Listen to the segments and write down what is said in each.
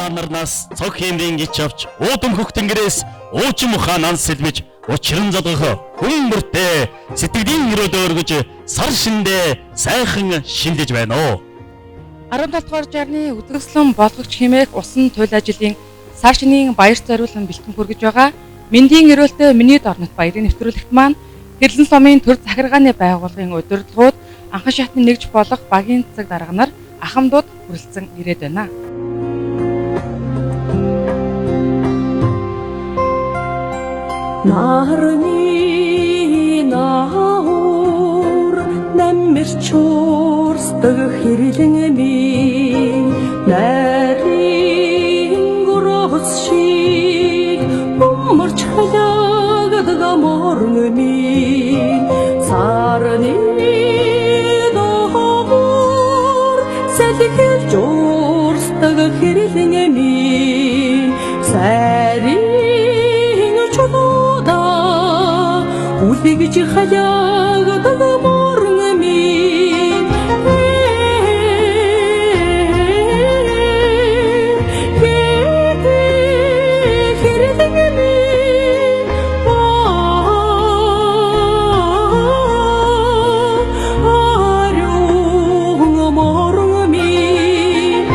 Улаан нарнаас цог хиймрийн гिच авч уудам хөх тэнгэрээс уучин ухаан ан сэлмэж учран зодгох хүн бүртээ сэтгэлийн өрөөдөө өргөж сар шиндээ сайхан шиндэж байна уу. 17 дугаар жарны үзэсгэлэн болгогч хэмээх усан туйл ажлын сар шинийн баярт зориулан бэлтгэн хүргэж байгаа Мэндийн эрүүлтэй миний дорнот баярын нэвтрүүлэгт маань Гэрлэн сумын төр захиргааны байгууллагын удирдлагууд анхан шатны нэгж болох багийн цэцэг дарга нар ахамдууд хүрэлцэн ирээд байна. Нарны наур намирч уурсдаг хэрлэн минь нарийн гөрөөс шиг өмөрч халаагдаг морон минь сарны доогуур сэлхэлж уурсдаг хэрлэн минь сайрын чулуудаа үлгэж халаагдаг морон минь. Хэрлэн минь ариун морон минь.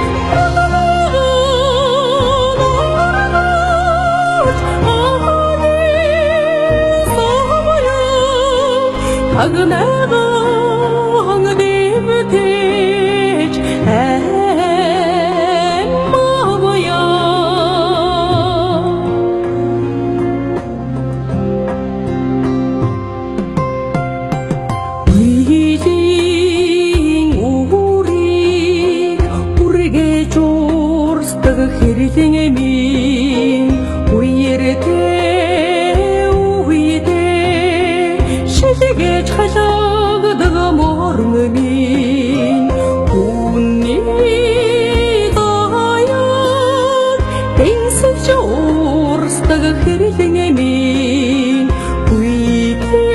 Тагнаган дивтэж аймагуя. Нийлийн үрийг үргэж уурсдаг хэрлэн минь үертэй үедээ шилгэж халаагдаг морон минь түүний даяар дэнсэж уурсдаг хэрлэн минь үедээ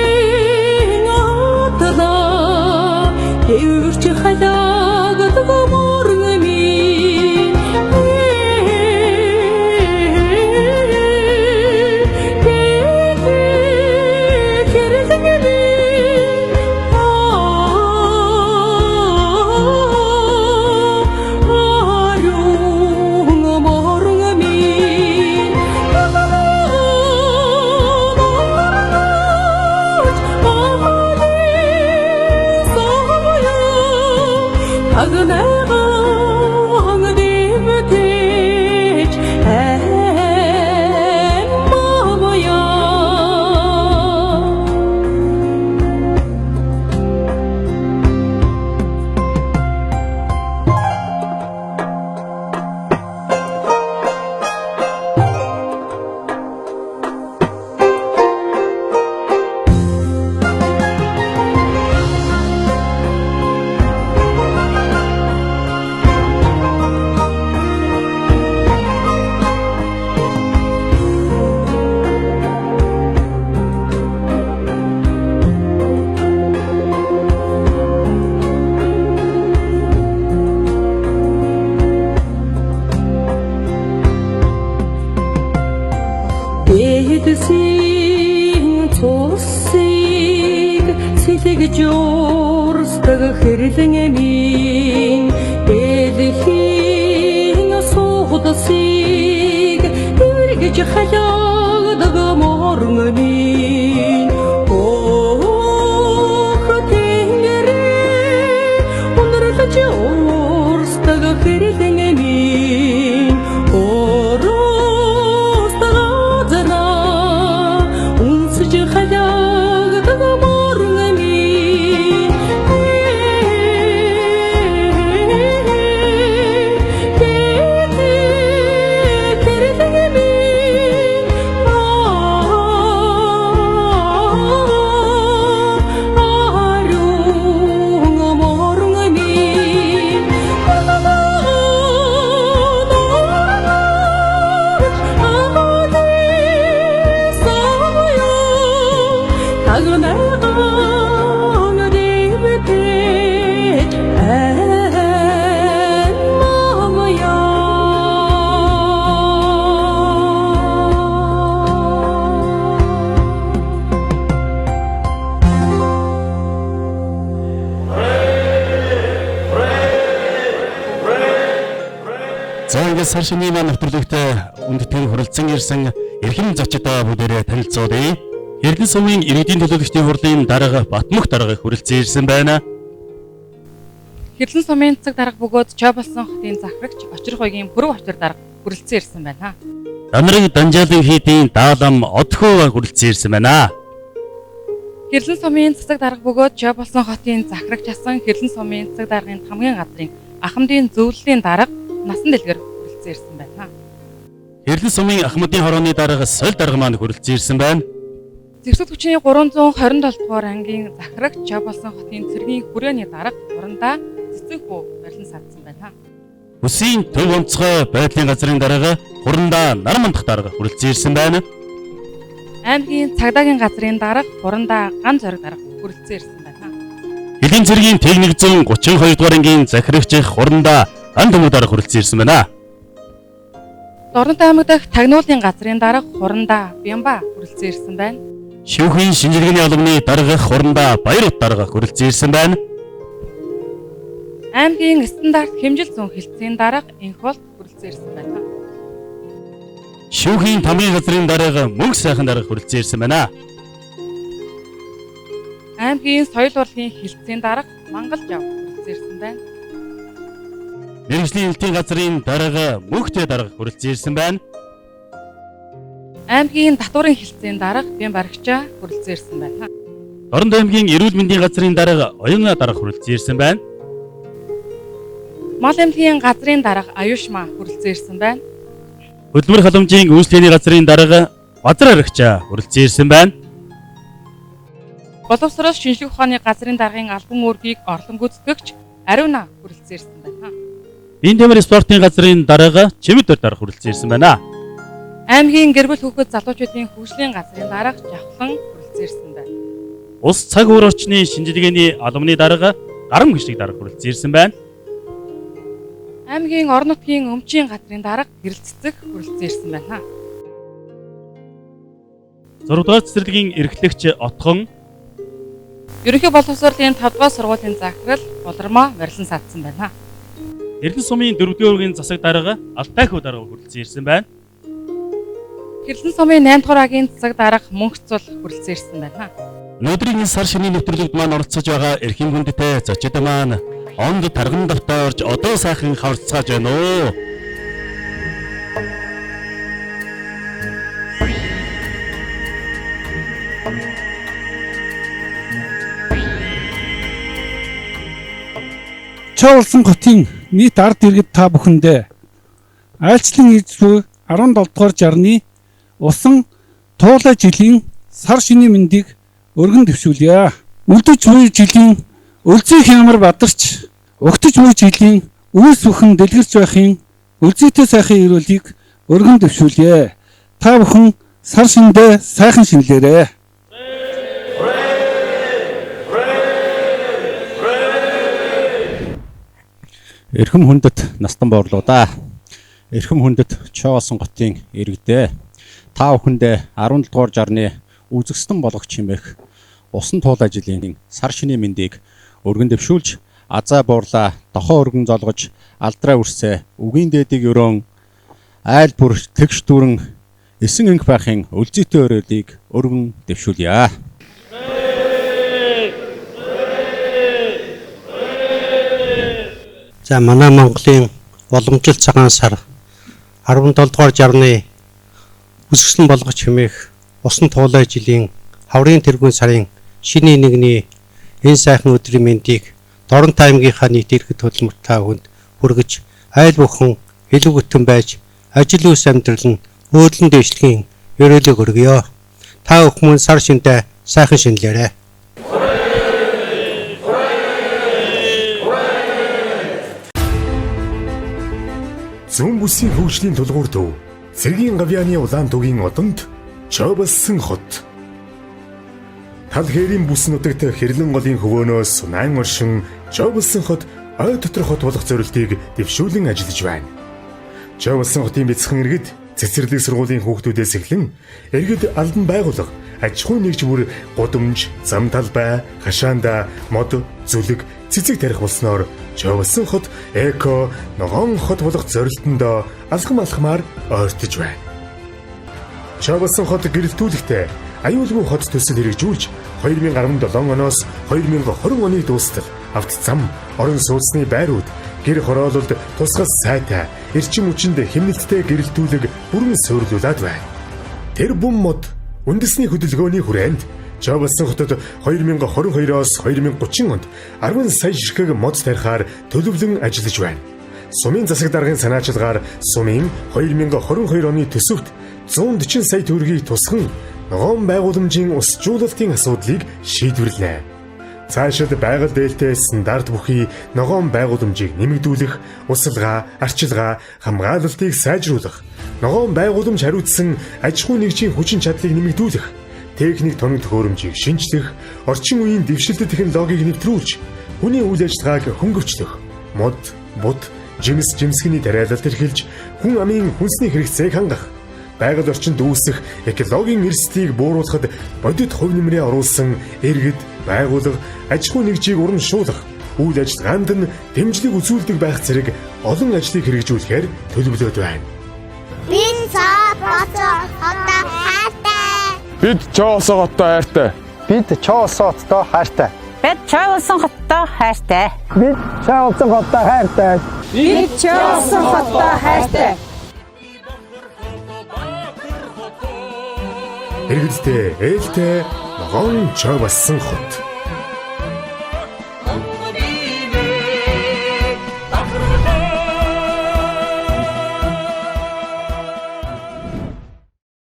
атлаа дэвэрч халаагдаг морон минь. Хэрлэн минь ариун морон минь. Тагнаган дивтэж аймагуя. Дээдсийн цусыг сэлгэж уурсдаг хэрлэн минь дэлхийн суудсыг эргэж халаагдаг морон минь. Ох, тэнгэрээ үнэрлэж уурсдаг хэрлэн минь ороос газраа үнсэж халаагдаг морон минь. Хэрлэн минь. ингээд сар шинийн маань нэвтрүүлэгт үндэтгэн хүрэлцэн ирсэн эрхэм зочдоо бүгдээрээ танилцуулъя. Эрдэнэ сумын иргэдийн төлөөлөгчдийн хурлын дарга Батмөх дарга хүрэлцэн ирсэн байна. Хэрлэн сумын цэцэг дарга бөгөөд Чойболсон хотын захирагч Очир хуйгийн Пүрэв очир дарга хүрэлцэн ирсэн байна. Данраг Данжаалын хийдийн даалам Одхоо хүрэлцэн ирсэн байна. Хэрлэн сумын цэцэг дарга бөгөөд Чойболсон хотын захирагч асан Хэрлэн сумын цэцэг даргын тамгийн газрын Ахмадын зөвлөлийн дарга Насан дэлгэр хүрэлцэн ирсэн байна. Хэрлэн сумын Ахмадын хорооны дарга Соль дарга маань хүрэлцэн ирсэн байна. Зэвсэг хүчний 327 дугаар ангийн захирагч Чойболсон хотын цэргийн хүрээний дарга Урандаа Цэцэг хүү барилан саадсан байна. Бүсийн төв онцгой байдлын газрын дарга Хурандаа Нармандах дарга хүрэлцэн ирсэн байна. Аймгийн цагдаагийн газрын дарга Хурандаа Ган зориг дарга хүрэлцэн ирсэн байна. Хөлийн цэргийн тэг 132 дугаар ангийн захирагч Хурандаа Ган төмөр дарга хүрэлцэн ирсэн байна. Дорнод аймаг дахь тагнуулын газрын дарга Хурандаа Бямба хүрэлцэн ирсэн байна. Шүүхийн шинжилгээний албаны дарга Хурандаа Баярут дарга хүрэлцэн ирсэн байна. Аймгийн стандарт хэмжил зүүн хэлтсийн дарга Инхолт хүрэлцэн ирсэн байна. Шүүхийн тамгын газрын дарга Мөнх сайхан дарга хүрэлцэн ирсэн байна. Аймгийн соёл урлагийн хэлтсийн дарга Мангал жав хүрэлцэн ирсэн байна. Мэргэжлийн элтийн газрын дарга Мөнхтэй дарга хүрэлцэн ирсэн байна. Аймгийн татварын хэлтсийн дарга Бямбарагчаа хүрэлцэн ирсэн байна. Дорнод аймгийн эрүүл мэндийн газрын дарга Оюуна дарга хүрэлцэн ирсэн байна. Мал эмнэлгийн газрын дарга Аюушма хүрэлцэн ирсэн байна. Хөдөлмөр халамжийн үйлчлэгээний газрын дарга Базар арагчаа хүрэлцэн ирсэн байна. Боловсрол шинжлэх ухааны газрын даргын албан үүргийг орлон гүйцэтгэгч Ариуна хүрэлцэн ирсэн байна. Биеийн тамир спортын газрын дарга Чимэд дарга хүрэлцэн ирсэн байна. Аймгийн гэр бүл хүүхэд залуучуудын хөгжлийн газрын дарга Жавхлан хүрэлцэн ирсэн байна. Улс цаг үе орчны шинжилгээний албаны дарга Гарам гişиг дарга хүрэлцэн ирсэн байна. Аймгийн орон нутгийн өмчийн газрын дарга Гэрэл цэцэг хүрэлцэн ирсэн байна. 6 дугаар цэцэрлэгийн эрхлэгч Отхон, Ерөнхий боловсролын 5 дугаар сургуулийн захирал Булармаа барилан саадсан байна. Эрдэнэ сумын 4 дугаар үргийн засаг дарга Алтайхүү дарга хүрэлцэн ирсэн байна. Хэрлэн сумын 8 дугаар агийн засаг дарга Мөнх цул хүрэлцэн ирсэн байна. Өнөөдрийн энэ сар шинийн нэвтрүүлэгт маань оролцож байгаа эрхэм хүндтэй зочид маань онд тарган давтаа орж одоо сайхан хаврцгааж байна уу. Чойболсон хотын нийт ард иргэд та бүхэндээ айлчлан ирж буй 17 дугаар жарны усан туулай жилийн сар шинийн мэндийг өргөн дэвшүүлье. Үлдэж буй жилийн өлзий хямар бадарч, угтаж буй жилийн үйлс бүхэн дэлгэрч байхын өлзийтэй сайхан ерөөлийг өргөн дэвшүүлье. Та бүхэн сар шиндээ сайхан шинэлээрэй. Эрхэм хүндэт настан боорлуудаа. Эрхэм хүндэт Чойболсон хотын иргэдээ. Та бүхэндээ 17 дугаар жарны үзэгсдэн болгогч хэмээх усан туулай жилийн сар шинийн мэндийг өргөн дэвшүүлж, азаа буурлаа дохоо өргөн золгож, алдраа үрсээ үгийн дээдийг өрөөн айл бүр тэгш дүүрэн эсэн инх байхын өлзийтэй өрөөлийг өргөн дэвшүүлье. За манай Монголын уламжлалт цагаан сар 17 дугаар жарны үзэсгэлэн болгоч хэмээх усан туулай жилийн хаврын тэргүүн сарын шинийн нэгний энэ сайхан өдрийн мэндийг Дорнод аймгийнхаа нийт иргэд хөдөлмөрт та бүхэнд хүргэж, айл бүхэн илүү бүтэн байж ажил үйлс амьдрал нь өөдлөн дэвшлэгийн ерөөлийг өргөё. Та бүхэн сар шиндээ сайхан шинэлээрэй. Зүүн бүсийн хөгжлийн тулгуур төв цэргийн гавьяаны улаан тугийн одонд Чойболсон хот. Тал хээрийн бүс нутагт хэрлэн голын хөвөөнөөс сунаан оршин Чойболсон хот ой дотор хот болох зорилтыг дэвшүүлэн ажиллаж байна. Чойболсон хотын бяцхан иргэд цэцэрлэг сургуулийн хүүхдүүдээс эхлэн иргэд албан байгууллага, аж ахуйн нэгж бүр гудамж, зам талбай, хашаанда мод, зүлэг, цэцэг тарих болсноор Чойболсон хот эко ногоон хот болох зорилтондоо алхам алхмаар ойртож байна. Чойболсон хот гэрэлтүүлэгтэй аюулгүй хот төсөл хэрэгжүүлж 2017 оноос 2020 оны дуустал авто зам, орон сууцны байрууд, гэр хороололд тусгал сайтай, эрчим хүчинд хэмнэлттэй гэрэлтүүлэг бүрэн суйрлуулад байна. Тэр бум мод үндэсний хөдөлгөөний хүрээнд Чойболсон хотод 2022-оос 2030 онд 10 сая ширхэг мод тарихаар төлөвлөн ажиллаж байна. Сумын засаг даргын санаачилгаар сумын 2022 оны төсөвт 140 сая төгрөгийг тусган ногоон байгууламжийн усжуулалтын асуудлыг шийдвэрлэнэ. Цаашид байгаль дээлтэй стандарт бүхий ногоон байгууламжийг нэмэгдүүлэх, усалгаа, арчилгаа, хамгаалалтыг сайжруулах, ногоон байгууламж хариуцсан аж ахуйн нэгжийн хүчин чадлыг нэмэгдүүлэх, техник тоног төхөөрөмжийг шинжлэх, орчин үеийн дэвшилтэт технологиг нэвтрүүлж, хүний үйл ажиллагааг хөнгөвчлөх, мод, бут, жимс, жимсгэний тариалалт эрхэлж, хүн амын хүнсний хэрэгцээг хангах, байгаль орчинд үүсэх экологийн эрсдлийг бууруулахад бодит хувь нэмрээ оруулсан иргэд, байгууллага, аж ахуйн нэгжийг урамшуулах, үйл ажиллагаанд нь дэмжлэг үзүүлдэг байх зэрэг олон ажлыг хэрэгжүүлэхээр төлөвлөд байна. Бид Чойболсон хоттой хайртай. Бид Чойболсон хоттой хайртай. Бид Чойболсон хоттой хайртай. Бид Чойболсон хоттой хайртай. Бид Чойболсон хоттой хайртай. Бид Чойболсон хоттой хайртай. Иргэдтэй, ээлтэй ногоон Чойболсон хот.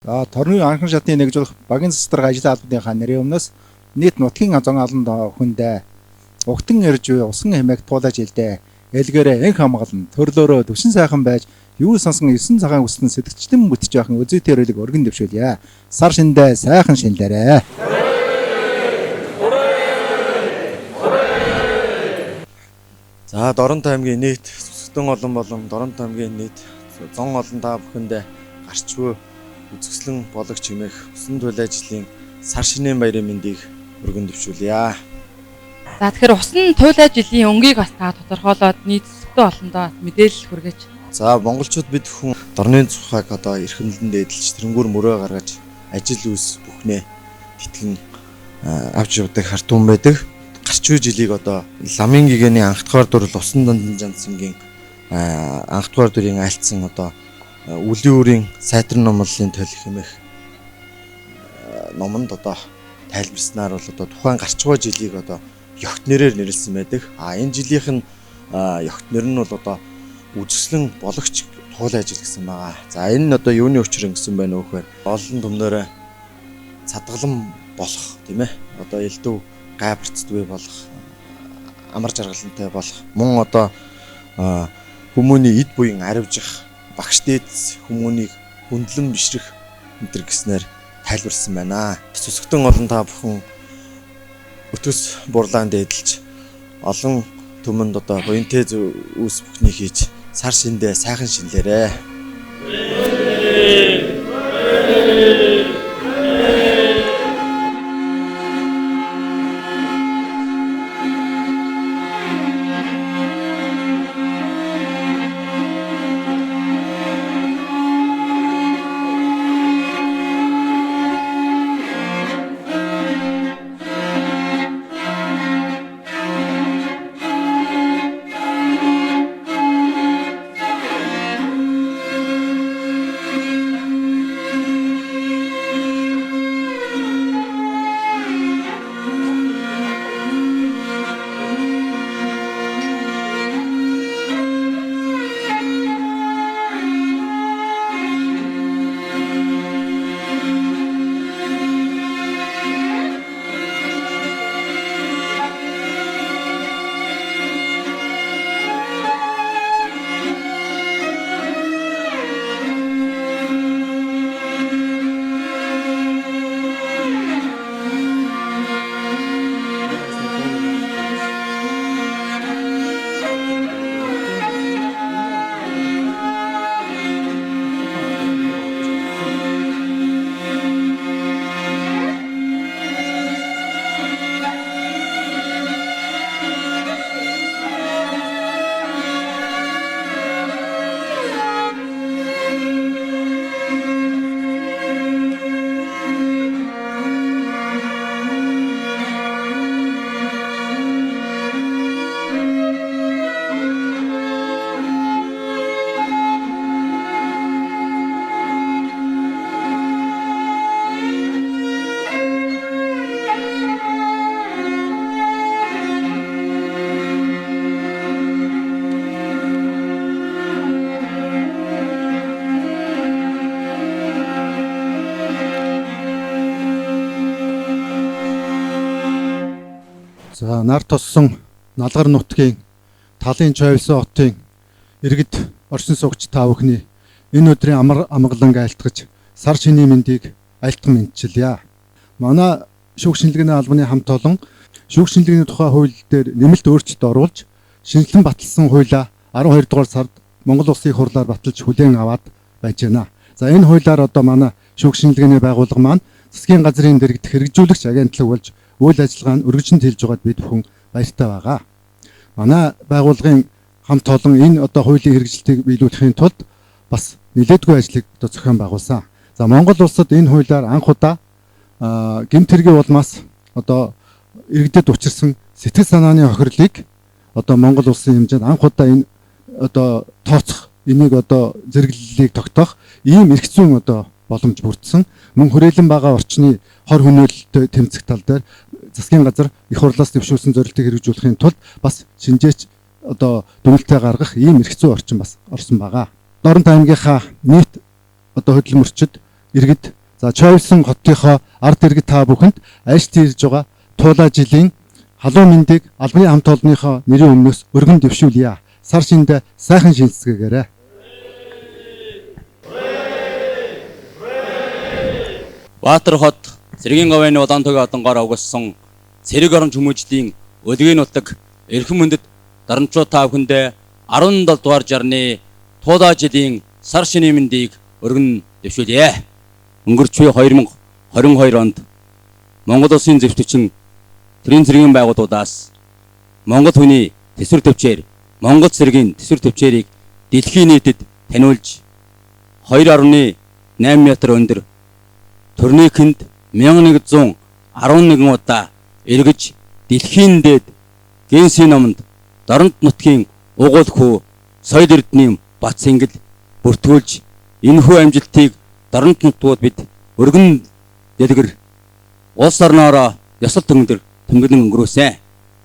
За торны анхан шатны нэгжүүлэх багийн засдарга ажлын албаныхаа нэрийн өмнөөс нийт нутгийн зон олон хүндээ угтан ирж буй усан хэмээх туулай жилдээ элгээрээ энх хамгаалан төрлөөрөө төвшин сайхан байж юу сонсон 9 цагаан хүслэн сэтгчдэн бүтэж байхын үзүү тэрэлэг өргөн дэвшүүлье. Сар шиндээ сайхан шинлээрээ. За Дорнот аймгийн нийт Сүсгтэн олон болон Дорнот аймгийн нийт зон олон та бүхэндээ гарч буй үзэсгэлэн бологч хэмээх усан туйлын ажлын сар шинийн баярын мэндийг өргөн дэвшүүлье. За тэгэхээр усан туйлын жилийн өнгийг бас та тодорхойлоод нийт Сүсгтэн олондоо мэдээлэл хүргэж. За монголчууд бид хүн дорны цухаг одоо эрхэмлэн дээдэлж тэрнгүүр мөрөө гаргаж ажил үйлс бүхнээ тэтгэн авч явдаг хартуун байдаг. Гарч буй жилийг одоо ламын гэгэний анхдгаар дүрл усан дандан жансангийн анхдгаар дүрийн айлтсан одоо үлийн үрийн сайтар номлолын толь хэмээх номонд одоо тайлбарснаар бол одоо тухайн гарч буй жилийг одоо ёгт нэрээр нэрлсэн байдаг. А энэ жилийнх нь ёгт нэр нь бол одоо үзэсгэлэн бологч туулай жил гэсэн байгаа. За энэ нь одоо юуны учир ингэсэн байна вэ гэхээр олон төмнөөрөө цадгалан болох тийм ээ. Одоо элдв гай барцдгүй болох, амар жаргалантай болох, мөн одоо хүмүүний эд буян аривжих, багш дээдс хүмүүнийг хүндлэн бишрэх энэ гэснээр тайлбарлсан байна. Сүсгтэн олон та бүхэн өтөс бурлаан дээдэлж олон түмэнд одоо буянтай үүс бүхний хийж сар шиндээ сайхан шинлээрээ. За нар тоссон Налгар нутгийн талын Чойволсон хотын иргэд оршин суугч та бүхний энэ өдрийн амар амгаланг айлтгаж сар шинийн мэндийг айлтган мэндчилье. Манай шүүх шинжилгээний албаны хамт олон шүүх шинжилгээний тухай хууль дээр нэмэлт өөрчлөлт оруулж шинжилэн баталсан хуулиа 12 дугаар сард Монгол Улсын их хурлаар баталж хүлээн аваад байж байна. За энэ хуулиар одоо манай шүүх шинжилгээний байгууллага маань засгийн газрын дэргэдэх хэрэгжүүлэгч агентлаг болж үйл ажиллагаа нь өргөжин тэлж байгаад бид бүхэн баяртай байгаа. Манай байгууллагын хамт олон энэ одоо хуулийн хэрэгжилтийг биелүүлэхийн тулд бас нэлээдгүй ажлыг одоо зохион байгуулсан. За Монгол улсад энэ хуулиар анх удаа гэмт хэргийн улмаас одоо иргэдэд учирсан сэтгэл санааны хохирлыг одоо Монгол улсын хэмжээнд анх удаа энэ одоо тооцох, энийг одоо зэрэглэлийг тогтоох ийм эрх зүйн одоо боломж бүрдсэн. Мөн хүрээлэн байгаа орчны хор хөнөөлөлтөй тэмцэх тал дээр засгийн газар их хурлаас дэвшүүлсэн зорилтыг хэрэгжүүлэхийн тулд бас шинжээч одоо дүгнэлтээ гаргах ийм эрх зүйн орчин бас орсон байгаа. Дорнот аймгийнхаа нийт одоо хөдөлмөрчд иргэд, за Чойволсон хотынхоо ард иргэд та бүхэнд альт ирж байгаа туулай жилийн халуун мэндийг албаны хамт олонныхоо нэрийн өмнөөс өргөн дэвшүүлье. Сар шиндээ сайхан шинжцгээгээрэй. Баатар хот цэргийн говийн улаан тугийн одонгоор угссан цэрэг орон хүмүүжлийн өлгийн нутаг эрхэм хүндэт дарамчуу та бүхэндээ 17 дугаар жарны туулай жилийн сар шинийн мэндийг өргөн дэвшүүлье. Өнгөрч буй 2022 онд Монгол Улсын зэвсэгчин төрийн цэргийн байгууллагуудаас Монгол хүний төсвөр төвчээр Монгол цэргийн төсвөр төвчээрийг дэлхийн нийтэд таниулж 2.8 метр өндөр турникэнд 1111 удаа эргэж дэлхийн дээд Генсийн номонд Дорнот нутгийн угуул хүү соёл эрдэнийн бат сэнгэл бүртгүүлж энэхүү амжилтыг Дорнот нутгууд бид өргөн дэлгэр улс орноороо ёсол төнгөдөр тэмдэглэн өнгөрөөсөн.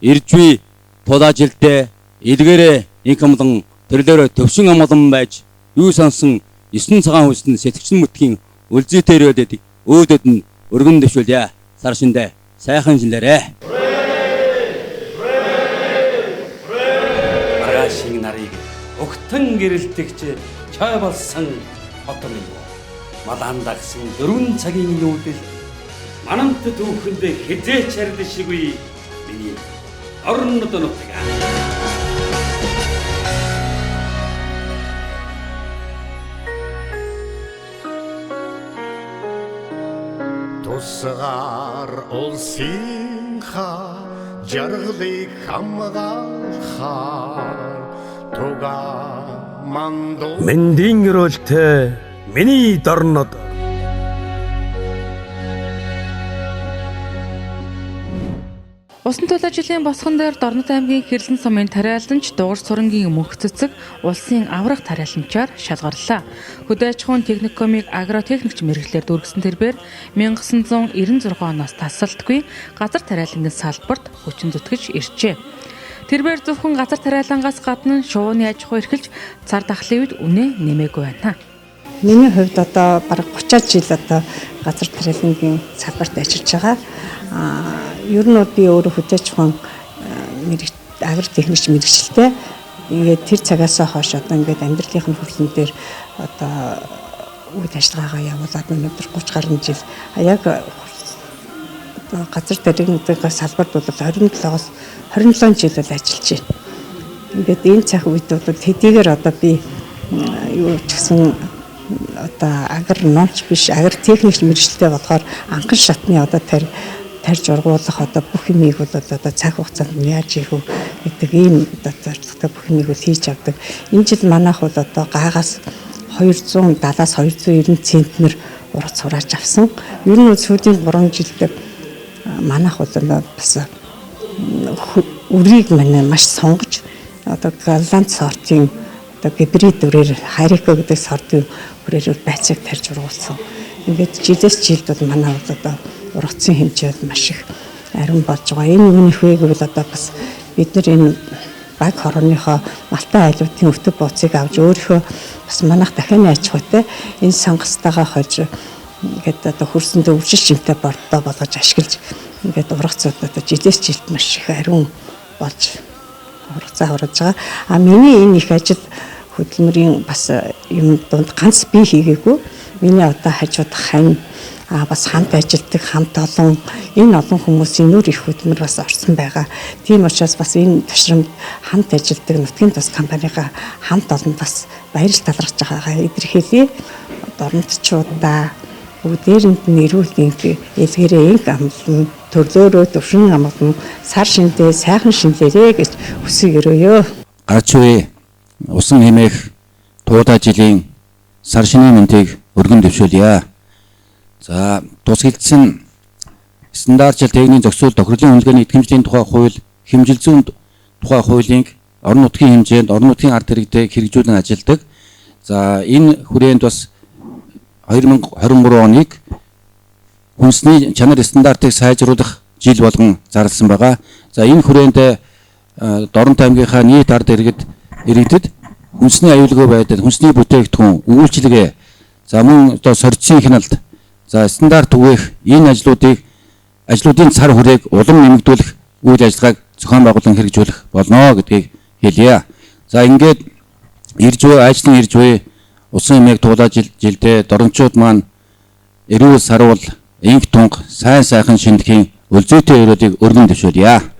Ирж буй тулаа жилдээ илгээрээ инх амлан төрлөөрөө төвшин амгалан байж юу сонсон 9 цагаан хүснэн сэтгчин мөтгийн үлзийтэй өрөөдөд өөдөд нь өргөн дэвшүүлье. Сар шиндээ сайхан шинлээрэ. Маргаашийн нарыг угтан гэрэлтэгч чой болсон хот минь. Малаан дагсан 4 цагийн нүүдэл манамт түүхэнд хизээч харилшиггүй миний орнод нутаг. Тусгаар улсынхаа жаргалыг хамгаалахаар тугаа мандуу Мэндийн өрөөлтэй миний дорнод. Усан тулаа жилийн босгон дээр Дорнот аймгийн Хэрлэн сумын тариаланч Дугар сурангийн мөнх цэцэг улсын аврах тариаланчаар шалгарлаа. Хөдөө аж ахуйн техникумыг агротехникч мэргэжлээр дүүргэсэн тэрбээр 1996 оноос тасалтгүй газар тариалангийн салбарт хүчин зүтгэж иржээ. Тэрбээр зөвхөн газар тариалангаас гадна шувууны аж ахуй эрхэлж цар тахлын үед үнэ нэмээгүй байна. Миний хувьд одоо бараг 30 жил одоо газар тариалангийн салбарт ажиллаж байгаа. Ер нь би өөрөө хөдөө аж ахуйн агротехникч мэргэжилтэй. Ингээд тэр цагаас хойш одоо ингээд амьдралын хөрөлн дээр одоо үйл ажиллагаагаа явуулаад өнөөдөр 30 гаруй жил яг одоо газар тариалангийн салбарт бол 27-оос 27 жил бол ажиллаж байна. Ингээд энэ цаг үед бол хэдийгээр одоо би юу ч гэсэн одоо агрономч биш агротехникч мэргэжилтэй болохоор анхан шатны одоо тарьж ургуулах одоо бүх юмыг бол одоо цаг хугацаанд яаж хийх вэ гэдэг ийм одоо зорилготой бүх юмыг бол хийж авдаг. Энэ жил манайх бол одоо гаагаас 270-аас 290 центнер ургац хурааж авсан. Ер нь сүүлийн 3 жилд манайх бол бас үрийг манай маш сонгож одоо голланд сортын одоо гибрид үрээр харико гэдэг сортын үрээр байцааг тарьж ургуулсан. Ингээд жилээс жилд бол манай бол одоо ургацын хэмжээ бол маш их ариун болж байгаа. Энэ юуны вэ гэвэл одоо бас бид нар энэ баг хорооныхоо малтай айлуудын өвтөг бууцыг авч өөрийнхөө бас манайх дахианы аж ахуйтай энэ сангастайгаа хольж ингээд одоо хөрсөндөө өвжил чимтэй бордоо болгож ашиглаж Ингээд ургацууд одоо жилээс жилд маш их ариун болж ургацаа хураж байгаа. А миний энэ их ажил хөдөлмөрийн бас юм дунд ганц би хийгээгүй. Миний одоо хажууд хань бас хамт ажилладаг хамт олон энэ олон хүмүүсийн нүр их хөдөлмөр бас орсон байгаа. Тийм учраас бас энэ тушрамд хамт ажилладаг нутгийн тус компанийгаа хамт олон бас баярлж талархаж байгаагаа илэрхийлье. Дорнотчуудаа бүгдээрэнд нь эрүүл энх элгэрээ энх амлан төрлөөрөө төвшин амгалан сар шиндээ сайхан шинлээрээ гэж хүсэж өрөөё. Гарч үе усан хэмээх туудаа жилийн сар шинийн мэндийг өргөн дэвшүүлье. За тусгагдсан стандартжил техникийн зохицуул тохирлын үнэлгээний итгэмжлийн тухай хууль, хэмжил зүйн тухай хуулийг орон нутгийн хэмжээнд орон нутгийн ард иргэдэд хэрэгжүүлэн ажилладаг. За энэ хүрээнд бас 2023 оныг хүнсний чанар стандартыг сайжруулах жил болгон зарласан байгаа. За энэ хүрээнд Дорнот аймгийнхаа нийт ард иргэдэд хүнсний аюулгүй байдал, хүнсний бүтээгдэхүүн, үйлчилгээ, за мөн одоо сорьцын хяналт, за стандарт түгээх энэ ажлуудын цар хүрээг улам нэмэгдүүлэх үйл ажиллагааг зохион байгуулан хэрэгжүүлэх болно гэдгийг хэлье. За ингээд ирж буй ажлын ирж буй усан хэмээх туулаа жилдээ дорночууд маань эрүүл саруул, инх тунга, сайн сайхан шиндэхийн өлзөөтэй өрөөдийг өргөн дэвшүүлье.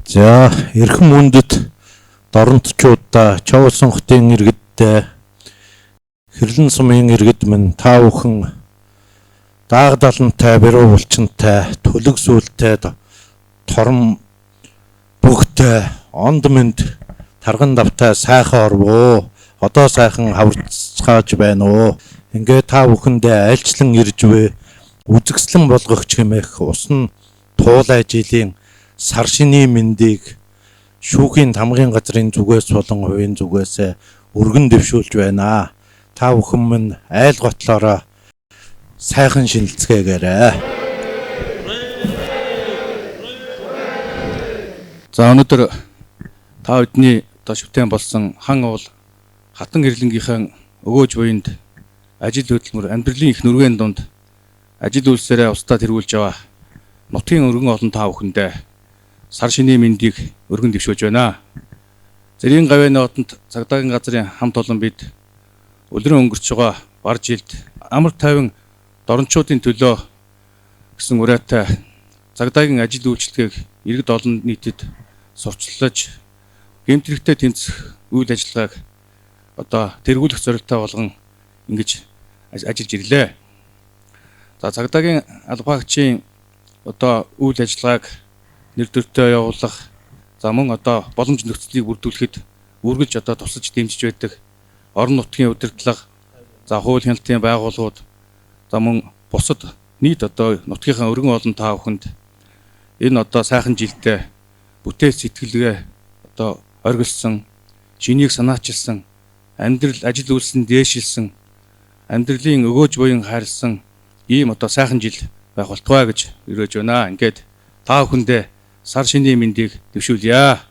За эрхэм хүндэт дорнотчуудаа Чоолсон хотын иргэдтэй Хэрлэн сумын иргэд минь та бүхэн даагдалантай, бэрүү булчинтай, төлөг сүлтэй, торон бүгтэй, онд мэнд тарган давтай сайхан орвоо. Одоо сайхан хаварцгааж байна уу. Ингээ та бүхэндээ альчлан ирж вэ үзэгслэн болгогч хэмээх усан туулай жилийн сар шинийн мэндийг шүүхийн тамгын газрын зүгээс болон хувийн зүгээс өргөн дэвшүүлж байна. Та бүхэн минь айл готлоороо сайхан шинэлцгээгээрэй. За өнөөдөр та бүдний одоо шүтэн болсон хан уул хатан гэрлэнгийнхээ өгөөж буйнд ажил хөдөлмөр амьдралын их нүргээн дунд ажил үйлсээрээ устдаа тэргүүлж яваа нутгийн өргөн олон та бүхэндээ сар шинийн мэндийг өргөн дэвшүүлж байна. Зэргийн гавьяаны одонд цагдаагийн газрын хамт олон бид үлрэн өнгөрч байгаа бар жилд амар тайван дорночуудын төлөө гэсэн уриатай цагдаагийн ажил үйлчилгээг иргэд олон нийтэд сурталчлаж гэмт хэрэгтэй тэмцэх үйл ажиллагааг одоо тэргүүлэх зорилттой болгон ингэж ажиллаж ирлээ. За цагдаагийн албаагчийн одоо үйл ажиллагааг нэр төртөө явуулах, за мөн одоо боломж нөхцөлийг бүрдүүлэхэд үргэлж одоо тусалж дэмжиж байдаг орон нутгийн удирдлага, за хууль хяналтын байгууллагууд, за мөн бусад нийт одоо нутгийнхаа өргөн олон та бүхэнд энэ одоо сайхан жилдээ бүтээл сэтгэлгээ одоо оргилсан, шинийг санаачилсан, амьдрал ажил үйлсэнд дээшилсэн, амьдралын өгөөж буян хайрлсан ийм одоо сайхан жил байх болтугай гэж өрөөж байна. Ингээд та бүхэндээ сар шинийн мэндийг дэвшүүлье.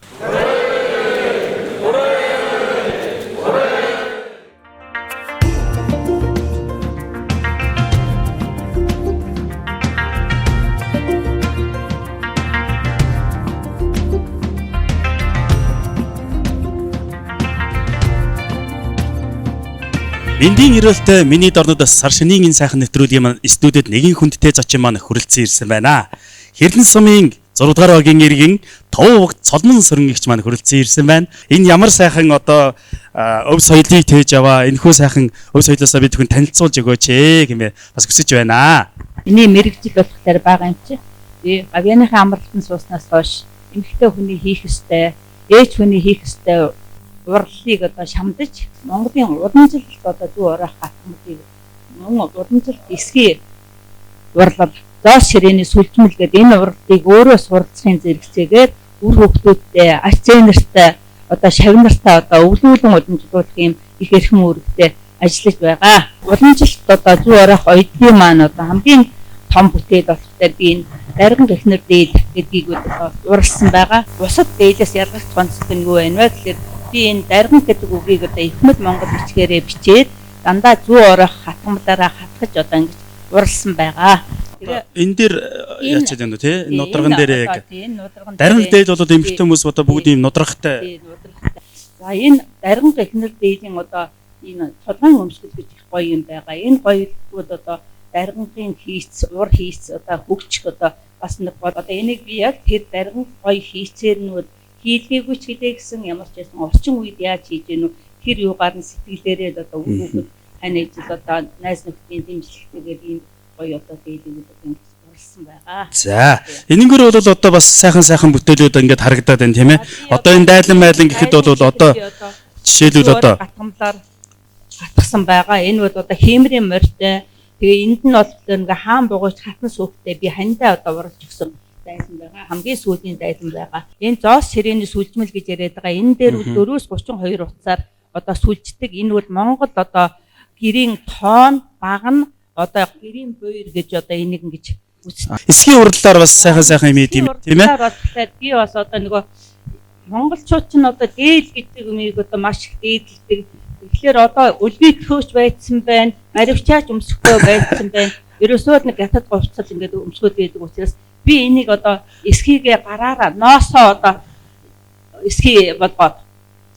Мэндийн эрэлтээ миний дорнод сар шинийн энэ сайхан нэвтрүүлгийн маань студид нэгэн хүндтэй зочин маань хүрэлцэн ирсэн байна. Хэрлэн сумын 6 дугаар багийн иргэн Товог Цолмон сөрөнгөгч маань хүрэлцэн ирсэн байна. Энэ ямар сайхан одоо өв соёлыг тээж аваа энэхүү сайхан өв соёлоосоо бид бүхэн танилцуулж өгөөч хэмээн бас хүсэж байна. Миний мэргэжил болохоор бага юм чи. Би гавьяаныхаа амралтанд сууснаас хойш эмэгтэй хүний хийх ёстой, ээж хүний хийх ёстой урлалыг одоо шамдаж Монголын уламжлалт одоо зүү ороох гатмуудыг мөн уламжлалт эсхий урлал зоос ширээний сүлжмэл гэдэг энэ урлалыг өөрөө суралцахын зэрэгцээгээр үр хөвгтүүдтэй ач зээнэртэй одоо шавнартай одоо өвлүүлэн уламжлуулах юм их эрхэм үүрэгтэй ажиллаж байгаа. Уламжлалт одоо зүү ороох оюутны маань одоо хамгийн том бүтээл болохоор би энэ дарган гихнэр дээл гэдгийг одоо уралсан байгаа. Бусад дээлээс ялгах гонцтой нь юу байна вэ гэхээр би энэ дарган гэдэг үгийг одоо ихмэл монгол бичгээрээ бичээд Дандаа зүү орох хатгамлаараа хатгаж одоо ингэж уралсан байгаа. Энэ дээр яачаад байна вэ те? Энэ нударган дээр яг. Дарин дээл бол эмэгтэй хүмүүс одоо бүгд ийм нудрагтай. За энэ дарин гихнэр дээлийн одоо энэ тулгаан өмсгөл гэж их гоё юм байгаа. Энэ гоёлтууд одоо даргангийн хийц, ур хийц одоо хөгжих одоо бас нэг гол. Одоо энийг би яг тэр дарган гоё хийцээр нь бол хийлгээгүй ч гэлээ гэсэн ямар ч байсан орчин үед яаж хийж гэнэ үү тэр юугаар нь сэтгэлээрээ л одоо үр хүүхэд хань ижил одоо найз нөхдийн дэмжлэгтэйгээр ийм гоё одоо дээлүүд одоо ингэж уралсан байгаа. За энэнгээр бол одоо бас сайхан сайхан бүтээлүүд ингээд харагдаад байна тийм ээ. Одоо энэ дайлан майлан гэхэд бол одоо жишээлбэл одоо гатгамлаар гатгсан байгаа. Энэ бол одоо хиймрийн морьтой. Тэгээ энд нь болохоор ингээ хаан бугуйч хатан сүхтэй би хандаа одоо уралж өгсөн дайлан байгаа. Хамгийн сүүлийн дайлан байгаа. Энэ зоос ширээний сүлжмэл гэж яриад байгаа. Энэ дээр 4-32 утсаар одоо сүлждэг. Энэ бол Монгол одоо гэрийн тоон баг нь одоо гэрийн буйр гэж одоо энийг ингэж үздэг. Эсхийн урдлаар бас сайхан сайхан юм идэм тийм ээ. Тэгэхээр би бас одоо нөгөө монголчууд ч нь одоо дээл гэдэг юмыг одоо маш их дээдэлдэг. Тэгэхээр одоо өлгий төхөөч байцсан байна, маривчаач өмсөхгүй байцсан байна. Ерөөсөө л нэг гятад говцол ингээд өмсгөөд байдаг учраас би энийг одоо эсхийгээ гараараа ноосоо одоо эсхий болгоод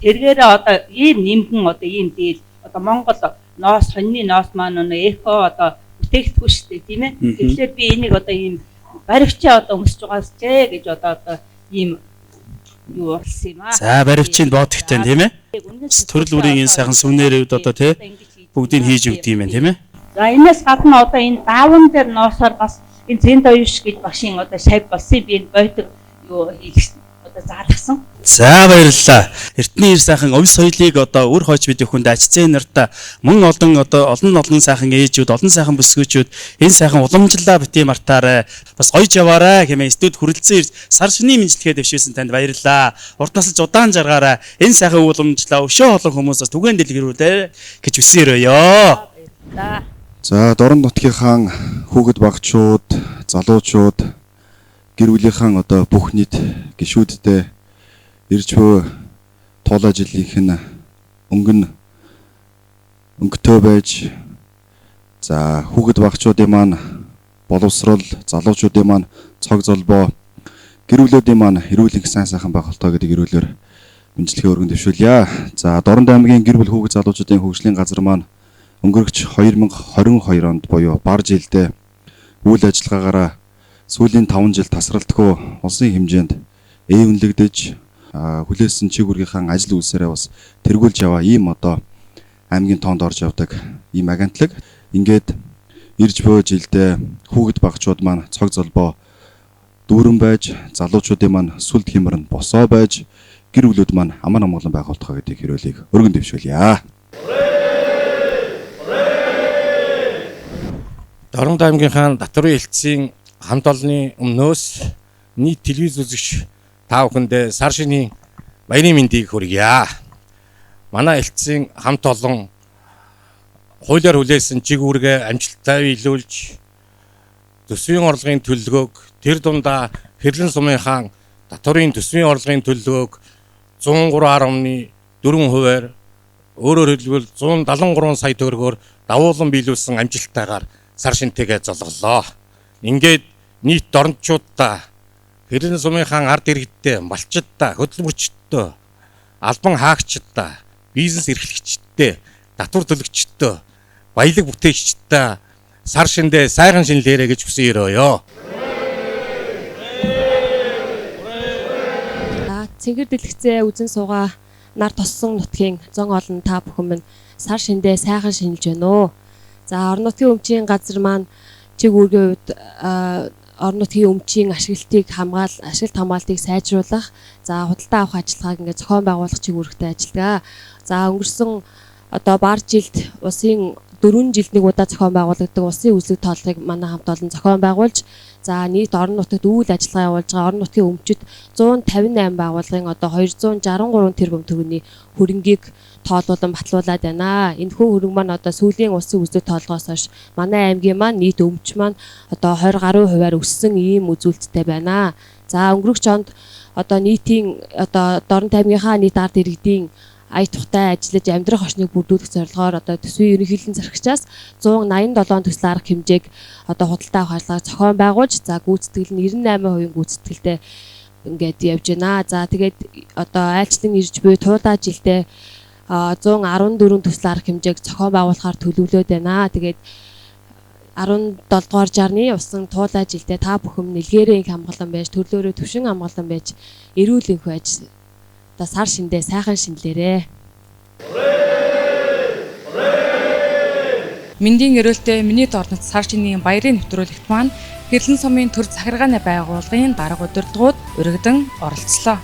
тэргээрээ одоо ийм нэмгэн одоо ийм дээл одоо Монгол ноос хоньны ноос маань нөө эко одоо бүтээгдэхүүн шүү дээ тийм ээ. Тэгэхээр би энийг одоо ийм баривчаа одоо өмсөж байгаас ч гэж одоо ийм юу уралсан юм аа. За баривчийн боодогтой тийм ээ. Төрөл бүрийн энэ сайхан сүнээрүүд одоо тий бүгдийг хийж өгд юм байна тийм ээ. За энэс гадна одоо энэ даавн дээр ноосоор бас энэ зэндоёш гэж багшийн одоо шав болсон би энэ бойтог юу хийлгэсэн одоо заалгасан. За баярлалаа. Эртний ир сайхан өвс соёлыг одоо үр хойч бид бүхэнд ачцэн нарта мөн олон одоо олон сайхан ээжүүд, олон сайхан бүсгүйчүүд энэ сайхан уламжлалаа битгий мартаарай. Бас гоёж яваарай хэмээн студ хүрэлцэн ирж сар шинийн мэндчилгээ дэвшүүлсэн танд баярлалаа. Урд насалж удаан жаргаарай. Энэ сайхан уламжлалаа өшөө олон хүмүүс бас түгээн дэлгэрүүлээ гэж хүсэн өрөөё. За Дорнод нутгийнхаа хүүхэд багчууд, залуучууд, гэр бүлийнхаа одоо бүх нийт гишүүдтэй ирж буй туулай жилийнх нь өнгөтэй байж за хүүхэд багчуудын маань боловсрол, залуучуудын маань цог золбоо, гэр бүлүүдийн маань эрүүл их сайн сайхан байх болтоо гэдэг ерөөлөөр мэндчилгээ өргөн дэвшүүлье. За Дорнод аймгийн гэр бүл хүүхэд залуучуудын хөгжлийн газар маань өнгөрөгч 2022 онд буюу бар жилдээ үйл ажиллагаагаараа сүүлийн 5 жил тасралтгүй улсын хэмжээнд ээвнэлэгдэж хүлээсэн чиг үүргийнхаа ажил үйлсээрээ бас тэргүүлж яваа ийм одоо аймгийн тоонд орж явдаг ийм агентлаг. Ингээд ирж буй жилдээ хүүхэд багчууд маань цог золбоо дүүрэн байж, залуучуудын маань сүлд хэмэр нь босоо байж, гэр бүлүүд маань амар амгалан байх болтугай гэдгийг хэрүүлийг өргөн дэвшүүлье. Дорнод аймгийнхаа татварын хэлтсийн хамт олонны өмнөөс нийт телевиз үзэгч та бүхэндээ сар шинийн баярын мэндийг хүргье. Манай хэлтсийн хамт олон хуулиар хүлээсэн чиг үүргээ амжилттай биелүүлж төсвийн орлогын төлөвлөгөөг тэр дундаа Хэрлэн сумынхаа татварын төсвийн орлогын төлөвлөгөөг 103.4%-аар өөрөөр хэлбэл 173 сая төгрөгөөр давуулан биелүүлсэн амжилттайгаар сар шинтэйгээ золголоо. Ингээд нийт дорночуудаа Хэрлэн сумынхаа ард иргэдтэй, малчдаа, хөдөлмөрчдөө, албан хаагчдаа, бизнес эрхлэгчдээ, татвар төлөгчдөө, баялаг бүтээгчдээ сар шиндээ сайхан шинэлээрэй гэж хүсэн өрөөё. Цэнгэр дэлгэцээ үзэн суугаа нар тоссон нутгийн зон олон та бүхэн минь сар шиндээ сайхан шинэлж байна уу. За орон нутгийн өмчийн газар маань чиг үүргийн хувьд орон нутгийн өмчийн ашиглалтыг ашиглалт хамгаалтыг сайжруулах, за худалдаа авах ажиллагааг ингээд зохион байгуулах чиг үүрэгтэй ажилладаг. За өнгөрсөн одоо бар жилд улсын 4 жилд нэг удаа зохион байгуулагддаг улсын үзлэг тооллогыг манай хамт олон зохион байгуулж, за нийт орон нутагт үйл ажиллагаа явуулж байгаа орон нутгийн өмчид 158 байгууллагын одоо 263 тэрбум төгрөгийн хөрөнгийг тоолуулан батлуулаад байна. Энэхүү хөрөнгө маань одоо сүүлийн улсын үзлэг тооллогоос хойш манай аймгийн маань нийт өмч маань одоо 20 гаруй хувиар өссөн ийм үзүүлэлттэй байна. За өнгөрөх онд одоо нийтийн одоо Дорнод аймгийнхаа нийт ард иргэдийн ая тухтай ажиллаж амьдрах орчныг бүрдүүлэх зорилгоор одоо төсвийн ерөнхийлөн зархигчаас 187 төсөл арга хэмжээг одоо худалдаа авах ажиллагааг зохион байгуулж, за гүйцэтгэл нь 98% гүйцэтгэлтэй ингээд явж байна. За тэгээд одоо айлчлан ирж буй туулаа жилдээ 114 төсөл арга хэмжээг зохион байгуулахаар төлөвлөөд байна. Тэгээд 17 дугаар 60-ны усан туулаа жилдээ та бүхэн нэлгээрээ их амгалан байж, төрлөөрөө төвшин амгалан байж, эрүүл энх байж одоо сар шиндээ сайхан шинэлээрээ. Мэндийн ерөөлтэй миний дорнот сар шинийн баярын нэвтрүүлэгт маань Хэрлэн сумын төр захиргааны байгууллагын дарга удирдлагууд өргөдөн оролцлоо.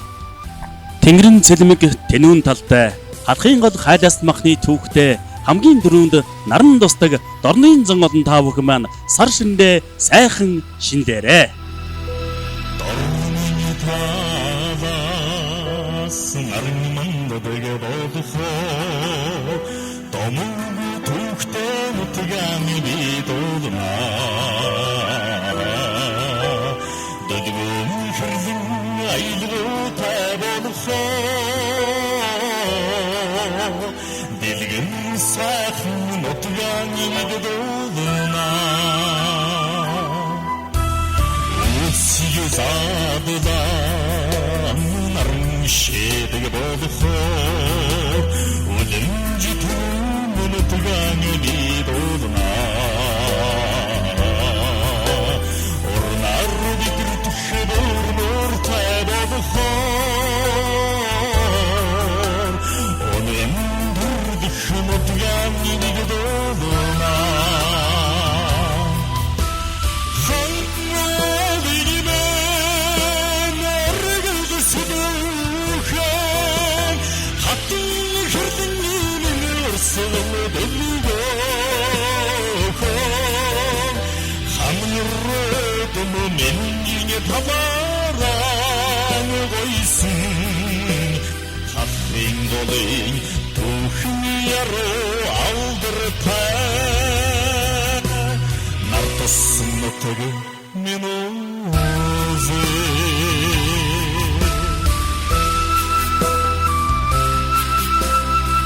Тэнгэрэн цэлмэг тэнүүн талтай халахын гол хайлаас махны түүхтэй хамгийн түрүүнд наран тусдаг дорнын зан олон та бүхэн маань сар шиндээ сайхан шинэлээрээ. Дорны талаас наран манддаг болохоо домог түүхтэй нутгаан бидулна. Дэдгүн хэрлэн аялгаутай болохоо дэлгэн сайхан нутгаан бидулна. Үсийг задлан наран шидэг болохоо үлэмж нутгаан бидулна. Урнаар бидэртэх бүрмөртэй болохоо үнэн дүрдэх нутгаан бидулна. Талааран гойсон халахын голын түүхэн яруу алдартай нар туссан нутаг минь үзээ. Талааран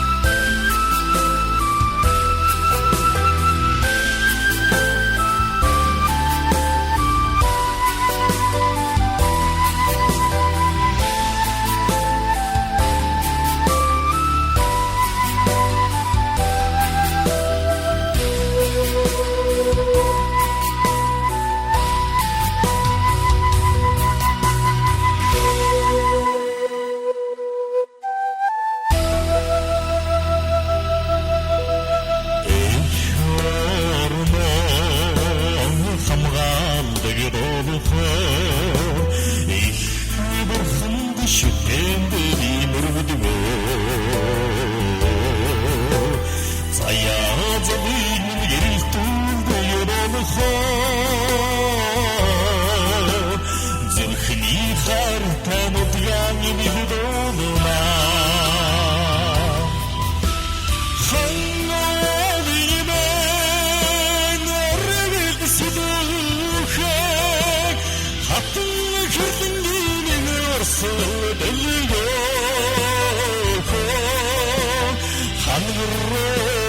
гойсон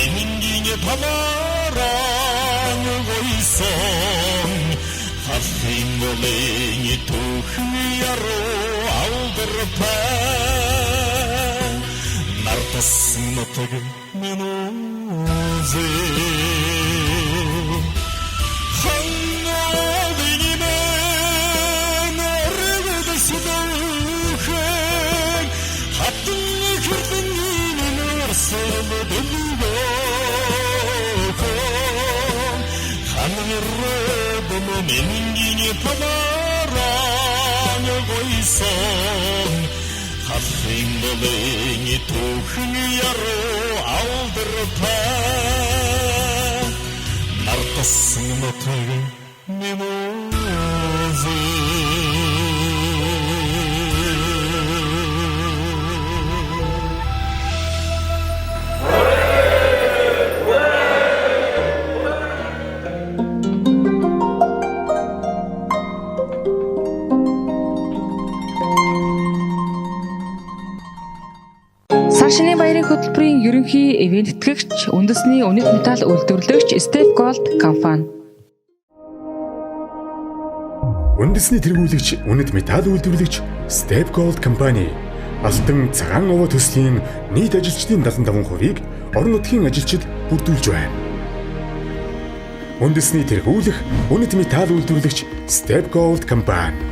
халахын голын түүхэн яруу алдартай нар туссан нутаг минь үзээ. Хангалын мэн өргөд сүлүүхэн хатан хэрлэн орсол дэлгөө ханруудм мингийн талааран гойсон халахын голын түүхэн яруу алдартай нар туссан нутаг минь үзээ. Сар шинийн баярын хөтөлбөрийн ерөнхий ивээн тэтгэгч үндэсний үнэт металл үйлдвэрлэгч Step Gold компани. Үндэсний тэргүүлэгч үнэт металл үйлдвэрлэгч Step Gold компани алтан цагаан овоо төслийн нийт ажилчдын 75%-ийг орон нутгийн ажилчид бүрдүүлж байна. Үндэсний тэргүүлэх үнэт металл үйлдвэрлэгч Step Gold компани.